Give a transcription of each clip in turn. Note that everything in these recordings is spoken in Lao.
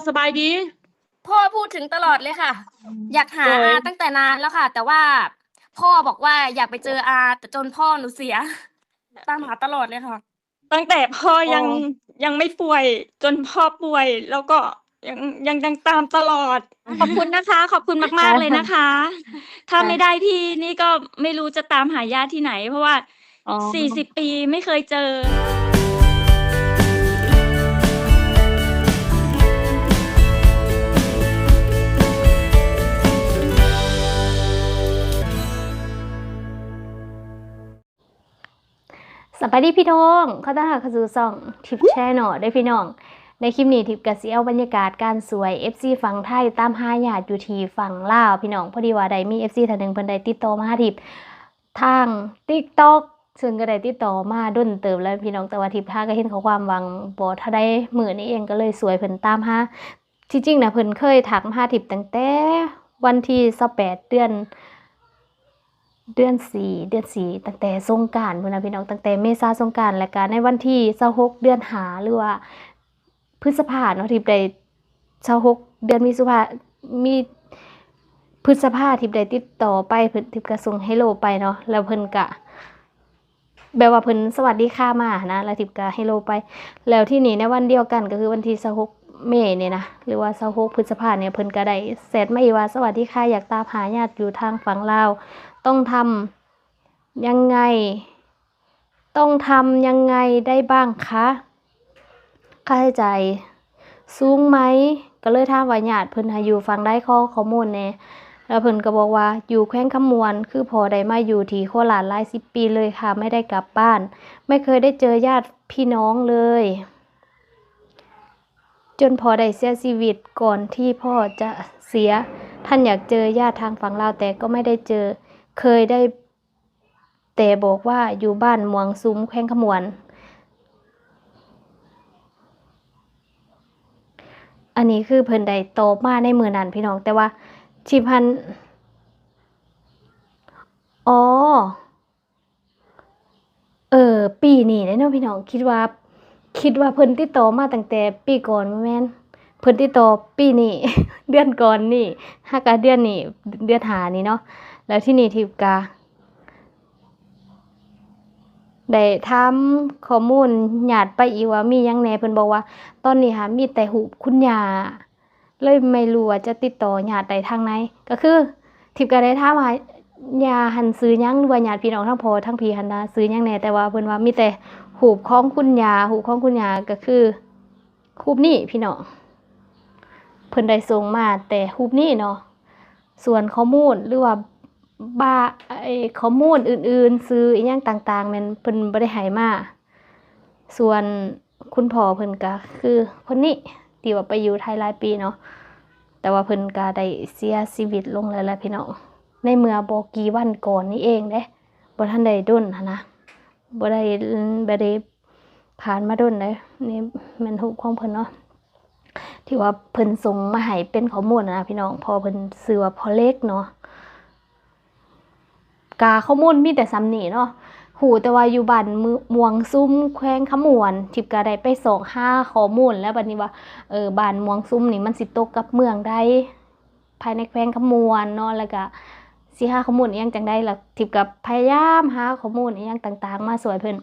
ສະບາຍດີ. ພໍ່ພູດເຖິງຕະຫຼອດເລີຍຄ່ະ. ຢາກຫາອາຕັ້ງແຕ່ນານແລ້ວຄ່ະ ແຕ່ວ່າພໍ່ບອກວ່າຢາກໄປເຈີອາ ແຕ່ຈົນພໍ່ໜູເສຍ ຕາມຫາຕະຫຼອດເລີຍຄ່ະ. ຕັ້ງແຕ່ພໍ່ຍັງ ຍັງໄມ່ປ່ວຍ ຈົນພໍ່ປ່ວຍ ແລ້ວກໍຍັງ ຍັງ ຍັງຕາມຕະຫຼອດ. ຂອບຄຸນນະຄະ ຂອບຄຸນມາກໆເລີຍນະຄະ. ຖ້າໄມ່ໄດ້ພີ່ນີ້ກໍໄມ່ຮູ້ຈະຕາມຫາຍາດທີ່ໄຫນ ເພາະວ່າສີ່ສິບປີໄມ່ເຄີຍເຈີ. ສະບາຍດີພີ່ນ້ອງ ຂໍຕ້ອນຮັບເຂົ້າສູ່ຊ່ອງ Tip Channel ເດີ້ພີ່ນ້ອງ. ໃນຄລິບນີ້ ທິບກໍຊິເອົາບັນຍາກາດການຊ່ວຍເອັຟຊີຝັ່ງໄທຕາມຫາຍາດຢູ່ທີ່ຝັ່ງລາວພີ່ນ້ອງ. ພໍດີວ່າໄດ້ມີເອັຟຊີທ່ານໜຶ່ງເພິ່ນໄດ້ຕິດຕໍ່ມາຫາທິບທາງ TikTok ເຊິ່ງກໍໄດ້ຕິດຕໍ່ມາດົນເຕີບແລ້ວພີ່ນ້ອງ ແຕ່ວ່າທິບຫາກໍເຫັນຂໍ້ຄວາມຫວ່າງບໍ່ເທົ່າໃດມື້ນີ້ເອງ ກໍເລີຍຊ່ວຍເພິ່ນຕາມຫາ. ທີ່ຈິງນະ ເພິ່ນເຄີຍທັກມາຫາທິບຕັ້ງແຕ່ວັນທີຊາວແປດ ເດືອນ ເດືອນສີ່ ເດືອນສີ່ ຕັ້ງແຕ່ສົງການພຸ້ນນະພີ່ນ້ອງ ຕັ້ງແຕ່ເມສາສົງການ ແລ້ວກະໃນວັນທີຊາວຫົກ ເດືອນຫ້າ ຫຼືວ່າພຶດສະພາເນາະ ທິບໄດ້ ຊາວຫົກ ເດືອນມີສຸພາ ມີ ພຶດສະພາ ທິບໄດ້ຕິດຕໍ່ໄປ ເພິ່ນ ທິບກະສົ່ງເຮໂລໄປເນາະ ແລ້ວເພິ່ນກະ ແບບວ່າເພິ່ນສະຫວັດດີຄ່າມາຫັ້ນນະ ແລ້ວທິບກໍເຮໂລໄປ. ແລ້ວທີນີ້ໃນວັນດຽວກັນ ກໍຄືວັນທີຊາວຫົກເມນີ້ນະ ຫຼືວ່າຊາວຫົກພຶດສະພານີ້ ເພິ່ນກໍໄດ້ແຊັດມາອີກວ່າ ສະຫວັດດີຄ່ະ ຢາກຕາມຫາຍາດຢູ່ທາງຝັ່ງລາວ ຕ້ອງທຳຍັງໄງ ຕ້ອງທຳຍັງໄງໄດ້ບ້າງຄະ? ຄ່າໃຊ້ຈ່າຍສູງໄໝ? ກໍເລີຍຖາມວ່າຍາດເພິ່ນຫາຢູ່ຝັ່ງໃດ ຂໍຂໍ້ມູນແດ່ ແລ້ວເພິ່ນກໍບອກວ່າຢູ່ແຂວງຄຳມ່ວນ ຄືພໍ່ໄດ້ມາຢູ່ທີ່ໂຄລາດຫຼາຍສິບປີເລີຍຄ່ະ ໄມ່ໄດ້ກັບບ້ານ ໄມ່ເຄີຍໄດ້ເຈີຍາດພີ່ນ້ອງເລີຍ ຈົນພໍ່ໄດ້ເສຍຊີວິດ ກ່ອນທີ່ພໍ່ຈະເສຍ ທ່ານຢາກເຈີຍາດທາງຝັ່ງລາວ ແຕ່ກໍໄມ່ໄດ້ເຈີ ເຄີຍໄດ້ ແຕ່ບອກວ່າຢູ່ບ້ານມ່ວງຊຸມ ແຂວງຄຳມ່ວນ. ອັນນີ້ຄືເພິ່ນໄດ້ຕອບມາໃນມື້ນັ້ນພີ່ນ້ອງ ແຕ່ວ່າທີ່ຜ່ານ ອໍ ເອີ ປີນີ້ເດ້ເນາະພີ່ນ້ອງ ຄິດວ່າ ຄິດວ່າເພິ່ນຕິດຕໍ່ມາຕັ້ງແຕ່ປີກ່ອນ ບໍ່ແມ່ນ ເພິ່ນຕິດຕໍ່ປີນີ້ ເດືອນກ່ອນນີ້ ຫາກະເດືອນນີ້ ເດືອນຫ້ານີ້ເນາະ ແລ້ວທີນີ້ທິບກະ ໄດ້ຖາມຂໍ້ມູນຍາດໄປອີກວ່າມີຫຍັງແດ່ ເພິ່ນບອກວ່າຕອນນີ້ຫາມີແຕ່ຮູບຄຸນຍ່າ ເລີຍໄມ່ຮູ້ວ່າຈະຕິດຕໍ່ຍາດໄດ້ທາງໃດ ກໍຄືທິບກໍໄດ້ຖາມວ່າຍ່າຫັ້ນຊື່ຫຍັງ ຫຼືວ່າຍາດພີ່ນ້ອງທາງພໍ່ທາງພີ່ຫັ້ນນະຊື່ຫຍັງແດ່ ແຕ່ວ່າເພິ່ນວ່າມີແຕ່ຮູບຂອງຄຸນຍ່າ ຮູບຂອງຄຸນຍ່າກໍຄືຮູບນີ້ພີ່ນ້ອງ ເພິ່ນໄດ້ສົ່ງມາແຕ່ຮູບນີ້ເນາະ ສ່ວນຂໍ້ມູນ ຫຼືວ່າ ບາ ເອີ ຂໍ້ມູນອື່ນໆ ຊື່ອີ່ຫຍັງຕ່າງໆ ແມ່ນເພິ່ນບໍ່ໄດ້ໃຫ້ມາ. ສ່ວນຄຸນພໍ່ເພິ່ນກະຄືຄົນນີ້ ທີ່ວ່າໄປຢູ່ໄທຫຼາຍປີເນາະ ແຕ່ວ່າເພິ່ນກະໄດ້ເສຍຊີວິດລົງແລ້ວແຫຼະພີ່ນ້ອງ ໃນເມື່ອບໍ່ກີ່ວັນກ່ອນນີ້ເອງເດ້ ບໍ່ທັນໄດ້ດົນຫັ້ນນະ ບໍ່ໄດ້ ບໍ່ໄດ້ຜ່ານມາດົນເດ້. ນີ້ແມ່ນຮູບຂອງເພິ່ນເນາະ ທີ່ວ່າເພິ່ນສົ່ງມາໃຫ້ເປັນຂໍ້ມູນນະພີ່ນ້ອງ ພໍ່ເພິ່ນຊື່ວ່າພໍ່ເລັກເນາະ. ກະຂໍ້ມູນມີແຕ່ສ່ຳນີ້ເນາະ ຮູ້ແຕ່ວ່າຢູ່ບ້ານມ- ມ່ວງຊຸມ ແຂວງຄຳມ່ວນ ທິບກະໄດ້ໄປຊອກຫາຂໍ້ມູນ ແລ້ວບັດນີ້ວ່າ ເອີ ບ້ານມ່ວງຊຸມນີ້ມັນຊິຕົກກັບເມືອງໃດ ພາຍໃນແຂວງຄຳມ່ວນເນາະ ແລ້ວກະຊິຫາຂໍ້ມູນອີ່ຫຍັງຈັ່ງໃດ ແລ້ວທິບກະພະຍາຍາມຫາຂໍ້ມູນອີ່ຫຍັງຕ່າງໆ ມາຊ່ວຍເພິ່ນ.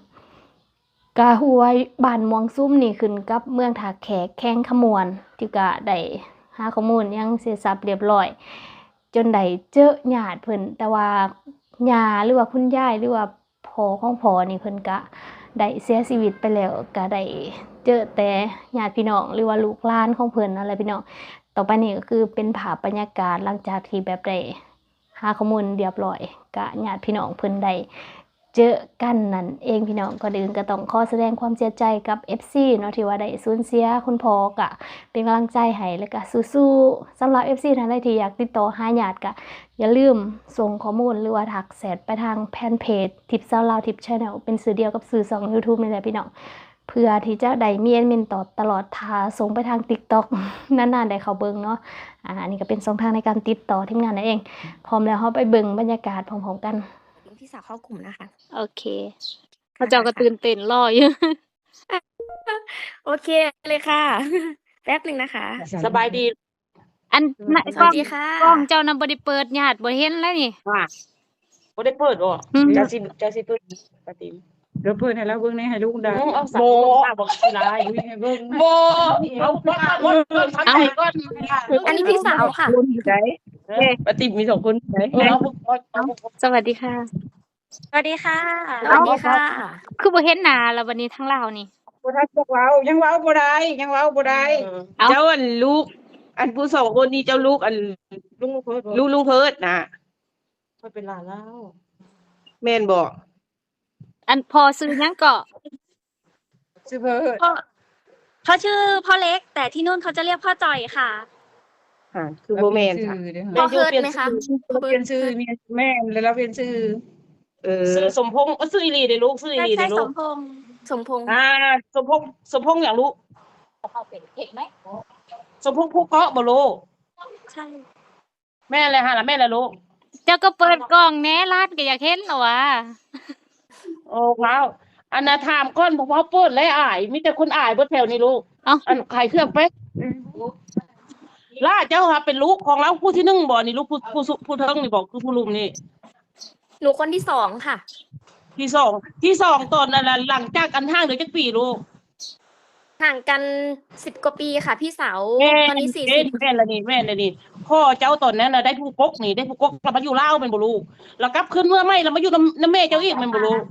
ກະຮູ້ວ່າບ້ານມ່ວງຊຸມນີ້ຂຶ້ນກັບເມືອງທ່າແຂກ ແຂວງຄຳມ່ວນ ທິບກະໄດ້ຫາຂໍ້ມູນຫຍັງເສັດສັບລຽບລ້ອຍ ຈົນໄດ້ເຈີຍາດເພິ່ນ ແຕ່ວ່າຍ່າ ຫຼືວ່າຄຸນຍາຍ ຫຼືວ່າພໍ່ຂອງພໍ່ນີ້ ເພິ່ນກະໄດ້ເສຍຊີວິດໄປແລ້ວ ກະໄດ້ເຈີແຕ່ຍາດພີ່ນ້ອງ ຫຼືວ່າລູກຫຼານຂອງເພິ່ນນັ້ນແຫຼະພີ່ນ້ອງ. ຕໍ່ໄປນີ້ກໍຄືເປັນພາບບັນຍາກາດຫຼັງຈາກທີ່ແບບໄດ້ ຫາຂໍ້ມູນລຽບລ້ອຍ ກະຍາດພີ່ນ້ອງເພິ່ນໄດ້ເຈີກັນນັ້ນເອງພີ່ນ້ອງ. ກ່ອນອື່ນກໍຕ້ອງຂໍສະແດງຄວາມເສຍໃຈກັບເອັຟຊີເນາະ ທີ່ວ່າໄດ້ສູນເສຍຄຸນພໍ່ ກະເປັນກຳລັງໃຈໃຫ້ ແລະກະສູ້ໆ. ສຳລັບເອັຟຊີທ່ານໃດທີ່ຢາກຕິດຕໍ່ຫາຍາດ ກະຢ່າລືມສົ່ງຂໍ້ມູນ ຫຼືວ່າທັກແຊັດໄປທາງແຟນເພຈ ທິບຊາວລາວ ທິບແຊນແນວ ເປັນຊື່ດຽວກັບຊື່ຊ່ອງຢູທູບນີ້ແຫຼະພີ່ນ້ອງ. ເພື່ອທີ່ຈະໄດ້ມີແອດມິນຕອບຕະຫຼອດ ຖ້າສົ່ງໄປທາງ TikTok ນານໆໄດ້ເຂົ້າເບິ່ງເນາະ. ອາ ອັນນີ້ກໍເປັນຊ່ອງທາງໃນການຕິດຕໍ່ທີມງານນັ້ນເອງ. ພ້ອມແລ້ວເຮົາໄປເບິ່ງບັນຍາກາດພ້ອມໆກັນ. พี่สาวเข้ากลุ่มนะคะ ໂอเค ເຂົາເຈົ້າກໍຕື່ນເຕັ້ນລໍຢູ່. โอเคเลยค่ะ ປັບໜຶ່ງນະຄະ. ສະບາຍດີ. ອັນ ສະຫວັດດີຄ່ະ. ກ້ອງເຈົ້ານະບໍ່ໄດ້ເປີດ ຍາດບໍ່ເຫັນແລ້ວນີ້. ວ່າ ບໍ່ໄດ້ເປີດບໍ? ອືມ ເຈົ້າຊິ ເຈົ້າຊິເປີດປະຕິມ. ດຽວເປີດໃຫ້ລາວເບິ່ງແດ່ ໃຫ້ລູກໄດ້. ອືມ ເອົາສາວ ບໍ່ ບໍ່ຊິລາຍ ອຸ້ຍ ໃຫ້ເບິ່ງ. ບໍ່ ເອົາ ເອົາ ເອົາ ເອົາ ອັນນີ້ພີ່ສາວຄ່ະ. ຄົນຢູ່ໃດ? ເອີ ປະຕິມມີສອງຄົນໃດ? ເອີ ເອົາ ເອົາ ເອົາ ສະຫວັດດີຄ່ະ. ສະຫວັດດີຄ່ະ. ສະຫວັດດີຄ່ະ. ເອົ້າ ຄືບໍ່ເຫັນໜ້າລະບັດນີ້ທາງລາວນີ້? ບໍ່ທັນຈັກເວົ້າ ຍັງເວົ້າບໍ່ໄດ້ ຍັງເວົ້າບໍ່ໄດ້. ເອີ ເຈົ້າ ອັນລູກ ອັນຜູ້ສອງຄົນນີ້ເຈົ້າລູກ ອັນ ລຸງເພີດ ລູກລຸງເພີດນະ. ຂ້ອຍເປັນຫຼານລາວ. ແມ່ນບໍ່? ອັນພໍ່ຊື່ຫຍັງເກາະ? ຊື່ເພີດ. ເຂົາ ເຂົາຊື່ພໍ່ເລັກ ແຕ່ທີ່ນູ້ນເຂົາຈະຮຽກພໍ່ຈ່ອຍຄ່ະ. ຫາ ຄືບໍ່ແມ່ນຊະ. ພໍ່ເຮີດໄໝຄະ? ພໍ່ເຮີດ ປ່ຽນຊື່. ແມ່ນ ແລ້ວລາວປ່ຽນຊື່. ເອີ ຊື່ສົມພົງ. ເອີ ຊື່ອີ່ຫຼີເດ້ລູກ ຊື່ອີ່ຫຼີເດ້ລູກ. ສົມພົງ ສົມພົງ. ອ່າ ສົມພົງ ສົມພົງຫຍັງລູກ? ເຂົາເປັນເຮັດໄໝ? ສົມພົງພູເກາະບໍ່ລູກ? ໃຊ່. ແມ່ນແຫຼະ ຫັ້ນລະແມ່ນແຫຼະລູກ. ເຈົ້າກໍເປີດກ້ອງແດ່ ຫຼານກໍຢາກເຫັນລະຫວາ. ໂອ້ ວ້າວ ອັນນ່າ ຖາມກ່ອນ ເພາະວ່າເຮົາເປີດແລ້ວອາຍ ມີແຕ່ຄົນອາຍເບິດແຖວນີ້ລູກ. ເອົ້າ ອັນຂາຍເຄື່ອງໄປ. ຫຼ້າ ເຈົ້າຫາເປັນລູກຂອງລາວຜູ້ທີໜຶ່ງບໍ່ນີ້ລູກ? ຜູ້ ຜູ້ ຜູ້ເທິງນີ້ບໍ່ ຄືຜູ້ລຸ່ມນີ້? ໜູຄົນທີສອງຄ່ະ. ທີສອງ ທີສອງ ຕອນນັ້ນ ຫຼັງຈາກ ອັນ ຫ່າງເດີກັນຈັກປີລູກ? ຫ່າງກັນສິບກວ່າປີຄ່ະພີ່ສາວ. ແມ່ນ ຕອນນີ້ສີ່ສິບ. ແມ່ນລະນີ້ ແມ່ນລະນີ້. ພໍ່ເຈົ້າຕອນນັ້ນນະໄດ້ຜູ້ກົກນີ້ ໄດ້ຜູ້ກົກ ລະມາຢູ່ລາວແມ່ນບໍ່ລູກ? ລະກັບຄືນເມືອໃໝ່ ລະມາຢູ່ນຳ ນຳແມ່ເຈົ້າອີກແມ່ນບໍ່ລູກ?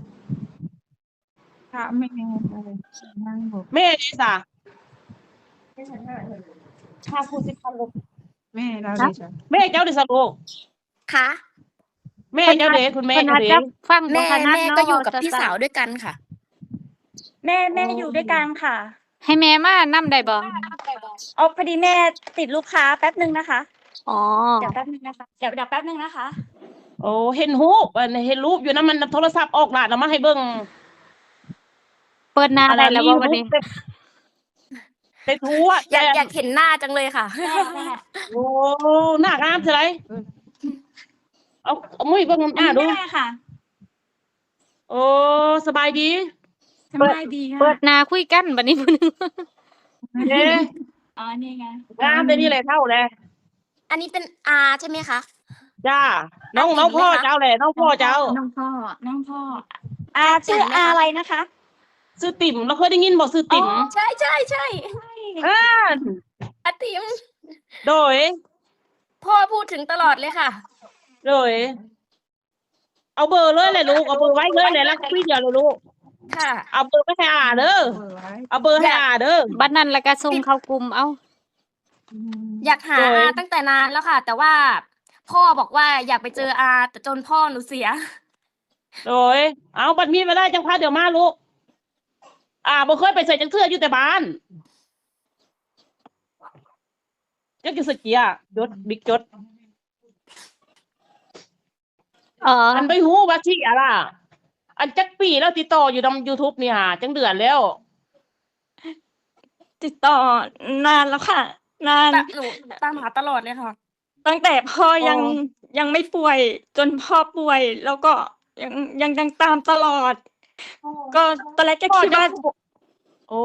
ຖາມແມ່ ແມ່ເດ້ຊະ? ແມ່ລາວເດ້ຊະ? ແມ່ເຈົ້າເດ້ຊະລູກ? ຄະ? ແມ່ເຈົ້າເດ້ ຄຸນແມ່ເຈົ້າເດ້? ແມ່ ແມ່ກໍຢູ່ກັບພີ່ສາວດ້ວຍກັນຄ່ະ. ແມ່ ແມ່ຢູ່ດ້ວຍກັນຄ່ະ. ໃຫ້ແມ່ມານຳໄດ້ບໍ່? ອໍ ພໍດີແມ່ຕິດລູກຄ້າ ແປັບໜຶ່ງນະຄະ. ອໍ ດຽວແປັບໜຶ່ງນະຄະ ດຽວ ດຽວແປັບໜຶ່ງນະຄະ. ໂອ້ ເຫັນຮູບ ອັນ ເຫັນຮູບຢູ່ນຳ ອັນ ໂທລະສັບອອກຫຼານເອົາມາໃຫ້ເບິ່ງ. ເປີດໜ້າໄດ້ແລ້ວບໍ່ບັດນີ້? ແຕ່ ແຕ່ທົ່ວ ຢາກ ແຕ່ ຢາກເຫັນໜ້າຈັງເລີຍຄ່ະ. ໂອ້ ໜ້າງາມຊະໄດ. ເອົາ ເອົາ ມຸ້ຍເບິ່ງໜ້າດູ. ໂອ້ ສະບາຍດີ. ສະບາຍດີຄ່ະ. ເປີດໜ້າຄຸຍກັນບັດນີ້ຜູ້ໜຶ່ງ. ເດ້ ອໍ ນີ້ໄງ ງາມແຕ່ນີ້ແຫຼະ ເຖົ້າແຫຼະ. ອັນນີ້ເປັນອາໃຊ່ໄໝຄະ? ຈ້າ ນ້ອງ ນ້ອງພໍ່ເຈົ້າແຫຼະ ນ້ອງພໍ່ເຈົ້າ. ນ້ອງພໍ່ ນ້ອງພໍ່. ອາຊື່ອາໄລນະຄະ? ຊື່ຕິ່ມ. ລາວເຄີຍໄດ້ຍິນບໍ່ຊື່ຕິ່ມ? ອໍ ໃຊ່ ໃຊ່ ໃຊ່ ອາ ອາຕິ່ມ. ໂດຍ ພໍ່ພູດເຖິງຕະຫຼອດເລີຍຄ່ະ. ໂດຍ ເອົາເບີເລີຍແຫຼະລູກ ເອົາເບີໄວ້ເລີຍແຫຼະ ແລ້ວຄຸຍດຽວເລີຍລູກ. ຄ່ະ ເອົາເບີໄປໃຫ້ອາເດີ ເອົາເບີໃຫ້ອາເດີ. ບັດນັ້ນລະກະສົ່ງເຂົ້າກຸ່ມເອົາ. ຢາກຫາອາຕັ້ງແຕ່ນານແລ້ວຄ່ະ ແຕ່ວ່າພໍ່ບອກວ່າຢາກໄປເຈີອາ ແຕ່ຈົນພໍ່ໜູເສຍ. ໂດຍ ເອົາ ບັດມີເວລາຈັ່ງພາດຽວມາລູກ. ອາບໍ່ເຄີຍໄປໃສຈັກເທື່ອ ຢູ່ແຕ່ບ້ານ. ຈັກຢູ່ໃສເກຍ ຈົດ ບິກຈົດ. ອໍ ອັນໄປຮູ້ວ່າຊິອາລາ ອັນຈັກປີແລ້ວຕິດຕໍ່ຢູ່ນຳຢູທູບນີ້ຫາ ຈັກເດືອນແລ້ວ? ຕິດຕໍ່ນານແລ້ວຄ່ະ ນານ. ຕາມ ໜູຕາມຫາຕະຫຼອດເລີຍຄ່ະ ຕັ້ງແຕ່ພໍ່ຍັງ ອໍ ຍັງໄມ່ປ່ວຍ ຈົນພໍ່ປ່ວຍ ແລ້ວກໍຍັງ ຍັງ ຍັງຕາມຕະຫຼອດ. ອໍ ກໍຕອນແລກກໍຄິດວ່າ ພໍ່ເຈົ້າ ໂອ້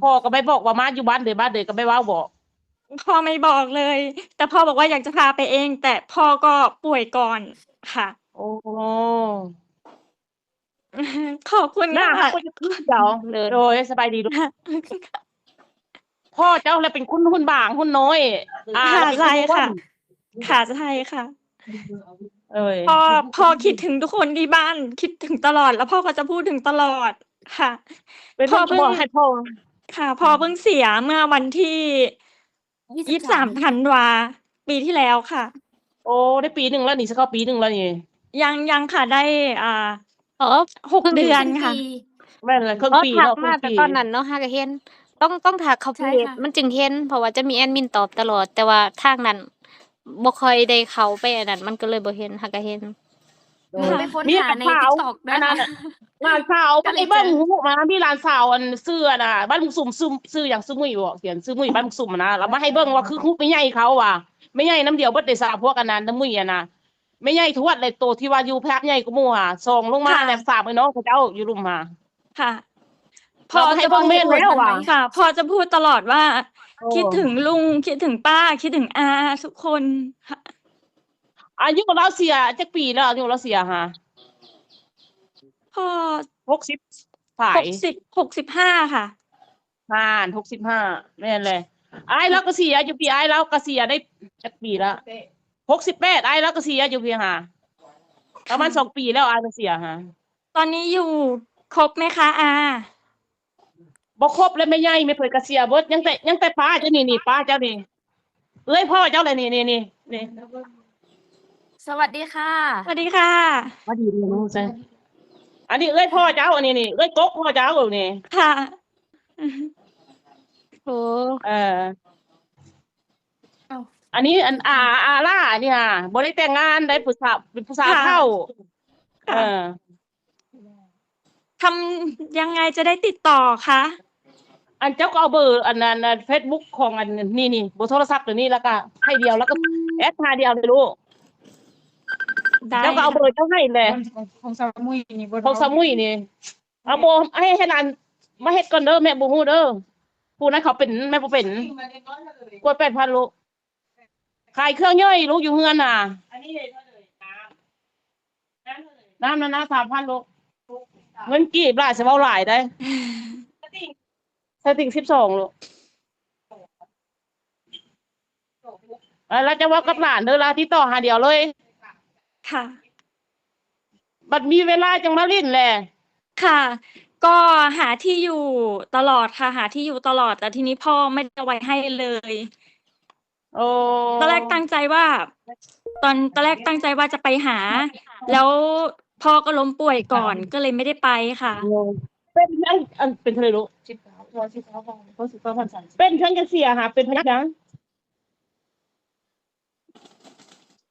ພໍ່ກໍໄມ່ບອກວ່າມາຢູ່ບ້ານໃດ ບ້ານໃດ ກໍໄມ່ເວົ້າບໍ? ພໍ່ໄມ່ບອກເລີຍ ແຕ່ພໍ່ບອກວ່າຢາກຈະພາໄປເອງ ແຕ່ພໍ່ກໍປ່ວຍກ່ອນຄ່ະ. ໂອ້ ຂອບຄຸນນະ. ໂດຍ ສະບາຍດີລູກ. ພໍ່ເຈົ້າແຫຼະເປັນຄົນຮຸ່ນບາງຮຸ່ນນ້ອຍ. ອາ ໃຊ່ຄ່ະ. ຄ່ະ ໃຊ່ຄ່ະ. ເອີຍ ພໍ່ ພໍ່ຄິດເຖິງທຸກຄົນທີ່ບ້ານ ຄິດເຖິງຕະຫຼອດ ແລ້ວພໍ່ກໍຈະພູດເຖິງຕະຫຼອດຄ່ະ. ພໍ່ເພິ່ງ ພໍ່ເພິ່ງເສຍເມື່ອວັນທີ ຍີ່ສິບສາມ ຍີ່ສິບສາມທັນວາປີທີ່ແລ້ວຄ່ະ. ໂອ້ ໄດ້ປີໜຶ່ງແລ້ວນີ້ ຊິເຂົ້າປີໜຶ່ງແລ້ວນີ້. ຍັງ ຍັງຄ່ະ ໄດ້ ອ່າ ອໍ ຫົກເດືອນຄ່ະ. ແມ່ນແຫຼະ ເຄິ່ງປີເນາະ. ມາແຕ່ຕອນນັ້ນເນາະ ຫາກະເຫັນ ຕ້ອງ ຕ້ອງຖ້າເຂົ້າເພຈ ມັນຈຶ່ງເຫັນ ເພາະວ່າຈະມີແອດມິນຕອບຕະຫຼອດ ແຕ່ວ່າທາງນັ້ນບໍ່ຄ່ອຍໄດ້ເຂົ້າໄປອັນນັ້ນ ມັນກໍເລີຍບໍ່ເຫັນ ຫາກະເຫັນ. ໂດຍ ໄປຄົ້ນຫາໃນ TikTok ເດີ. ອັນນັ້ນ ຫຼານສາວໄປເບິ່ງຮູບມາ ມີຫຼານສາວ ອັນ ຊື່ ອັນນ່າ ບ້ານໝູກສຸມ ຊື່ ຊື່ຫຍັງ ຊື່ມຸ້ຍບໍ? ຂຽນຊື່ມຸ້ຍ ບ້ານໝູກສຸມຫັ້ນນະ ລາວມາໃຫ້ເບິ່ງວ່າຄືຮູບແມ່ໃຫຍ່ເຂົາວ່າ ແມ່ໃຫຍ່ນຳດຽວເບິດເດ ສາວພວກອັນນັ້ນ ນຳມຸ້ຍຫັ້ນນະ. ແມ່ໃຫຍ່ທວດແຫຼະ ໂຕທີ່ວ່າຢູ່ພາບໃຫຍ່ກວ່າໝູ່ຫາ ສອງລົງມາແລ້ວ ສາມ ໄອ້ນ້ອງເຂົາເຈົ້າຢູ່ລຸ່ມຫາ. ຄ່ະ ພໍ່ຈະເບິ່ງແມ່ນແລ້ວວ່າ ຄ່ະ ພໍ່ຈະພູດຕະຫຼອດວ່າ ຄິດເຖິງລຸງ ຄິດເຖິງປ້າ ຄິດເຖິງອາທຸກຄົນ. ອາຍຸລາວເສຍຈັກປີແລ້ວ? ອາຍຸລາວເສຍຫາ ກໍ ຫົກສິບປາຍ ຫົກສິບ ຫົກສິບຫ້າ ຄ່ະ. ຫານ ຫົກສິບຫ້າ ແມ່ນແຫຼະ. ອ້າຍລາວກໍເສຍຢູ່ປີ ອ້າຍລາວກໍເສຍໄດ້ຈັກປີລະ? ຫົກສິບແປດ ອ້າຍລາວກໍເສຍຢູ່ປີຫາ ປະມານ ສອງປີແລ້ວ ອ້າຍລາວເສຍຫາ. ຕອນນີ້ຢູ່ຄົບໄໝຄະອາ? ບໍ່ຄົບແລ້ວແມ່ໃຫຍ່ ແມ່ເພິ່ນກະເສຍເບິດ ຍັງແຕ່ ຍັງແຕ່ປ້າເຈົ້ານີ້ ນີ້ ປ້າເຈົ້ານີ້ ເອື້ອຍພໍ່ເຈົ້າແຫຼະນີ້ ນີ້ ນີ້ ນີ້. ສະຫວັດດີຄ່ະ. ສະຫວັດດີຄ່ະ. ຫວັດດີເດີນ້ອງ. ອັນນີ້ເອື້ອຍພໍ່ເຈົ້າ ອັນນີ້ນີ້ ເອື້ອຍກົກພໍ່ເຈົ້ານີ້. ຄ່ະ. ໂອ້ ເອີ ເອົ້າ ອັນນີ້ອັນ ອາ ອາລ່າ ອັນນີ້ຫາ ບໍ່ໄດ້ແຕ່ງງານໄດ້ ຜູ້ສາວ ເປັນຜູ້ສາວເຖົ້າ. ເອີ ທຳຍັງໄງຈະໄດ້ຕິດຕໍ່ຄະ? ອັນເຈົ້າກໍເອົາເບີ ອັນ ອັນ ອັນເຟສບຸກຂອງອັນນີ້ນີ້ ເບີໂທລະສັບໂຕນີ້ ແລ້ວກໍໃຫ້ດຽວ ແລ້ວກໍແອັດຫາດຽວເລີຍລູກ. ໄດ້ ເຈົ້າກໍເອົາເບີເຈົ້າໃຫ້ແຫຼະ. ຂອງ ຂອງສາວມຸ້ຍນີ້ບໍ່ ຂອງສາວມຸ້ຍນີ້. ເອົາບໍ່ ໃຫ້ ໃຫ້ຫຼານມາເຮັດກ່ອນເດີ ແມ່ບໍ່ຮູ້ເດີ. ຜູ້ນັ້ນເຂົາເປັນ ແມ່ບໍ່ເປັນ. ກວດແປດພັນລູກ. ຂາຍເຄື່ອງຍ່ອຍລູກຢູ່ເຮືອນນະ. ນ້ຳນັ້ນນະ ສາມພັນລູກ. ເງິນກີບຫຼາຍ ຊິເວົ້າຫຼາຍໄດ໋. ສະຕິງສິບສອງລູກ. ເອີ ແລ້ວຈະເວົ້າກັບຫຼານເດີ ລາວຕິດຕໍ່ຫາດຽວເລີຍ. ຄ່ະ. ບັດມີເວລາຈັ່ງມາຫຼິ້ນແຫຼະ. ຄ່ະ. ກໍຫາທີ່ຢູ່ຕະຫຼອດຄ່ະ ຫາທີ່ຢູ່ຕະຫຼອດ ແຕ່ທີນີ້ພໍ່ໄມ່ໄດ້ເອົາໄວ້ໃຫ້ເລີຍ. ໂອ້ ຕອນແລກຕັ້ງໃຈວ່າ ຕອນ ຕອນແລກຕັ້ງໃຈວ່າຈະໄປຫາ ແລ້ວພໍ່ກໍລົ້ມປ່ວຍກ່ອນ ກໍເລີຍໄມ່ໄດ້ໄປຄ່ະ. ໂອ້ ເປັນຫຍັງ ອັນ ເປັນເທົ່າໃດລູກ? ສິບເກົ້າ ສິບເກົ້າ ເປັນຫຍັງຈັ່ງເສຍຫາ ເປັນຫຍັງ?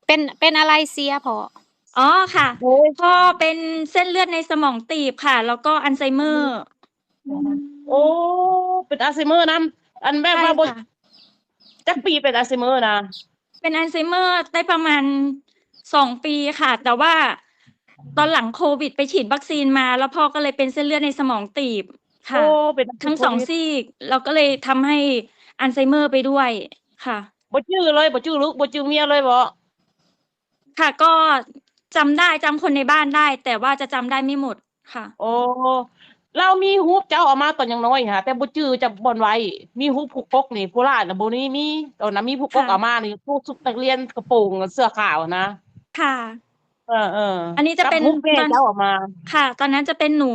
ເປັນ ເປັນອະໄລເສຍພໍ່? ອໍ ຄ່ະ. ໂອ້ຍ ພໍ່ເປັນເສັ້ນເລືອດໃນສະໝອງຕີບຄ່ະ ແລ້ວກໍອັນໄຊເມີ. ໂອ້ ເປັນອັນໄຊເມີນຳ. ອັນແບບວ່າ ໃຊ່ ບໍ່ ຄ່ະ. ຈັກປີເປັນອັນໄຊເມີນະ? ເປັນອັນໄຊເມີໄດ້ປະມານສອງປີຄ່ະ ແຕ່ວ່າຕອນຫຼັງໂຄວິດໄປສີດວັກຊີນມາ ແລ້ວພໍ່ກໍເລີຍເປັນເສັ້ນເລືອດໃນສະໝອງຕີບຄ່ະ. ໂອ້ ເປັນ ທັງສອງຊີກ ແລ້ວກໍເລີຍທຳໃຫ້ອັນໄຊເມີໄປດ້ວຍຄ່ະ. ບໍ່ຈື່ເລີຍ ບໍ່ຈື່ລູກ ບໍ່ຈື່ເມຍເລີຍບໍ? ຄ່ະ ກໍຈຳໄດ້ ຈຳຄົນໃນບ້ານໄດ້ ແຕ່ວ່າຈະຈຳໄດ້ໄມ່ໝົດຄ່ະ. ໂອ້ ລາວມີຮູບເຈົ້າເອົາມາຕອນຍັງນ້ອຍຫາ ແຕ່ບໍ່ຈື່ຈະບ່ອນໄວ້. ມີຮູບຜູ້ກົກນີ້ ຜູ້ຫຼ້ານນະບໍ່ມີ ມີ ຕອນນັ້ນມີຜູ້ກົກ ຄ່ະ ເອົາມານີ້ ພວກຊຸດນັກຮຽນກະໂປງເສື້ອຂາວນະ. ຄ່ະ. ເອີໆ ອັນນີ້ຈະເປັນ ກັບຮູບແມ່ເຈົ້າເອົາມາ. ຄ່ະ ຕອນນັ້ນຈະເປັນໜູ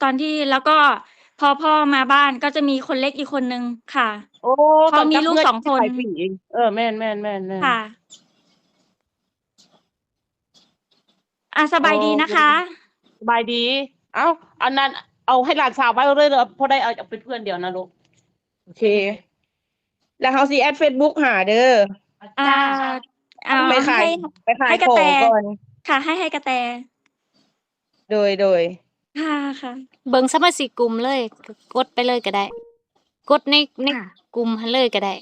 ຕອນທີ່ ແລ້ວກໍພໍພໍ່ມາບ້ານກໍຈະມີຄົນເລັກອີກຄົນໜຶ່ງຄ່ະ. ໂອ້ ພໍ່ມີລູກສອງຄົນ. ເອີ ແມ່ນໆໆໆ. ຄ່ະ. ອ່າ ສະບາຍດີນະຄະ. ໂອ້ ສະບາຍດີ. ເອົ້າ ອັນນັ້ນ ເອົາໃຫ້ຫຼານສາວໄວ້ເລີຍ ພໍໄດ້ເອົາ ເອົາເປັນເພື່ອນດຽວນະລູກ. ໂອເຄ ແລ້ວເຮົາຊິແອັດເຟສບຸກຫາເດີ. ອ່າ ເອົາ ໄປຂາຍ ໃຫ້ ໄປຂາຍຂອງກ່ອນ. ໃຫ້ກະແຕ ຄ່ະ ໃຫ້ ໃຫ້ກະແຕ. ໂດຍ ໂດຍ. ຄ່ະ ຄ່ະ. ເບິ່ງສະມາຊິກກຸ່ມເລີຍ ກົດໄປເລີຍກໍໄດ້. ກົດໃນ ໃນ ຄ່ະ ກຸ່ມຫັ້ນເລີຍກໍໄດ້.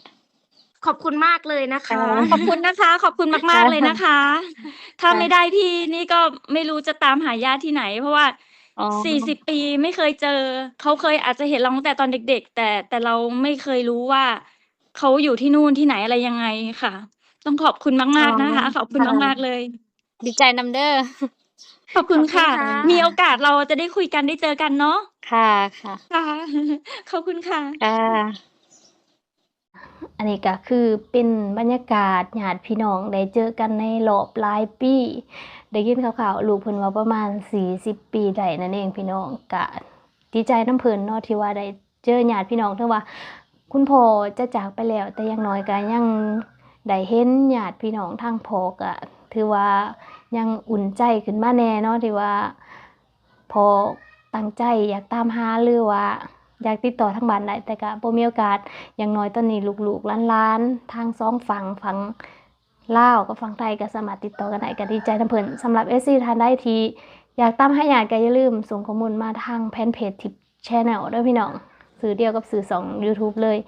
ຂອບຄຸນມາກເລີຍນະຄະ. ອໍ ຂອບຄຸນນະຄະ ຂອບຄຸນມາກໆເລີຍນະຄະ. ຖ້າ ຄ່ະ ໄມ່ໄດ້ພີ່ນີ້ກໍໄມ່ຮູ້ຈະຕາມຫາຍາດທີ່ໄຫນ ເພາະວ່າ ອໍ ສີ່ສິບປີໄມ່ເຄີຍເຈີ. ເຂົາເຄີຍອາດຈະເຫັນລາວຕັ້ງແຕ່ຕອນເດັກໆ ແຕ່ ແຕ່ລາວໄມ່ເຄີຍຮູ້ວ່າເຂົາຢູ່ທີ່ນູ້ນທີ່ໄຫນ ອະໄລຍັງໄງຄ່ະ. ຕ້ອງຂອບຄຸນມາກໆນະຄະ. ອໍ ຂອບຄຸນ ຄ່ະ ມາກໆເລີຍ. ດີໃຈນຳເດີ. ຂອບຄຸນຄ່ະ. ຂອບຄຸນຄ່ະ. ມີໂອກາດເຮົາຈະໄດ້ຄຸຍກັນ ໄດ້ເຈີກັນເນາະ. ຄ່ະ ຄ່ະ. ຄ່ະ ຂອບຄຸນຄ່ະ. ຄ່ະ. ອັນນີ້ກໍຄືເປັນບັນຍາກາດຍາດພີ່ນ້ອງໄດ້ເຈີກັນໃນລອບຫຼາຍປີ. ໄດ້ຍິນຂ່າວໆ ລູກເພິ່ນວ່າປະມານສີ່ສິບປີໄດ້ນັ້ນເອງພີ່ນ້ອງ. ກະດີໃຈນຳເພິ່ນເນາະ ທີ່ວ່າໄດ້ ເຈີຍາດພີ່ນ້ອງ ເຖິງວ່າຄຸນພໍ່ຈະຈາກໄປແລ້ວ ແຕ່ຢ່າງໜ້ອຍກໍຍັງໄດ້ເຫັນຍາດພີ່ນ້ອງ. ທາງພໍ່ກໍຖືວ່າຍັງອຸ່ນໃຈຂຶ້ນມາແດ່ເນາະ ທີ່ວ່າພໍ່ຕັ້ງໃຈຢາກຕາມຫາ ຫຼືວ່າຢາກຕິດຕໍ່ທາງບ້ານໄດ້ ແຕ່ກໍບໍ່ມີໂອກາດ. ຢ່າງໜ້ອຍຕອນນີ້ລູກໆຫຼານໆ ທາງສອງຝັ່ງ ຝັ່ງລາວກັບຝັ່ງໄທ ກໍສາມາດຕິດຕໍ່ກັນໄດ້ ກໍດີໃຈນຳເພິ່ນ. ສຳລັບເອັຟຊີທ່ານໃດທີ່ຢາກຕາມຫາຍາດ ກໍຢ່າລືມສົ່ງຂໍ້ມູນມາທາງແຟນເພຈ Tip Channel ເດີພີ່ນ້ອງ ຊື່ດຽວກັບຊື່ຊ່ອງ YouTube ເລີຍ.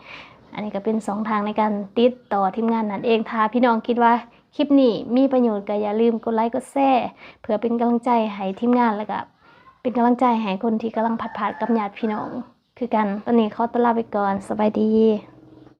ອັນນີ້ກໍເປັນຊ່ອງທາງໃນການຕິດຕໍ່ທີມງານນັ້ນເອງ. ຖ້າພີ່ນ້ອງຄິດວ່າຄລິບນີ້ມີປະໂຫຍດ ກໍຢ່າລືມກົດໄລກົດແຊ ເພື່ອເປັນກຳລັງໃຈໃຫ້ທີມງານ ແລ້ວກໍເປັນກຳລັງໃຈໃຫ້ຄົນທີ່ກຳລັງພັດພາດກັບຍາດພີ່ນ້ອງຄືກັນ. ຕອນນີ້ຂໍຕົວລາໄປກ່ອນ. ສະບາຍດີ.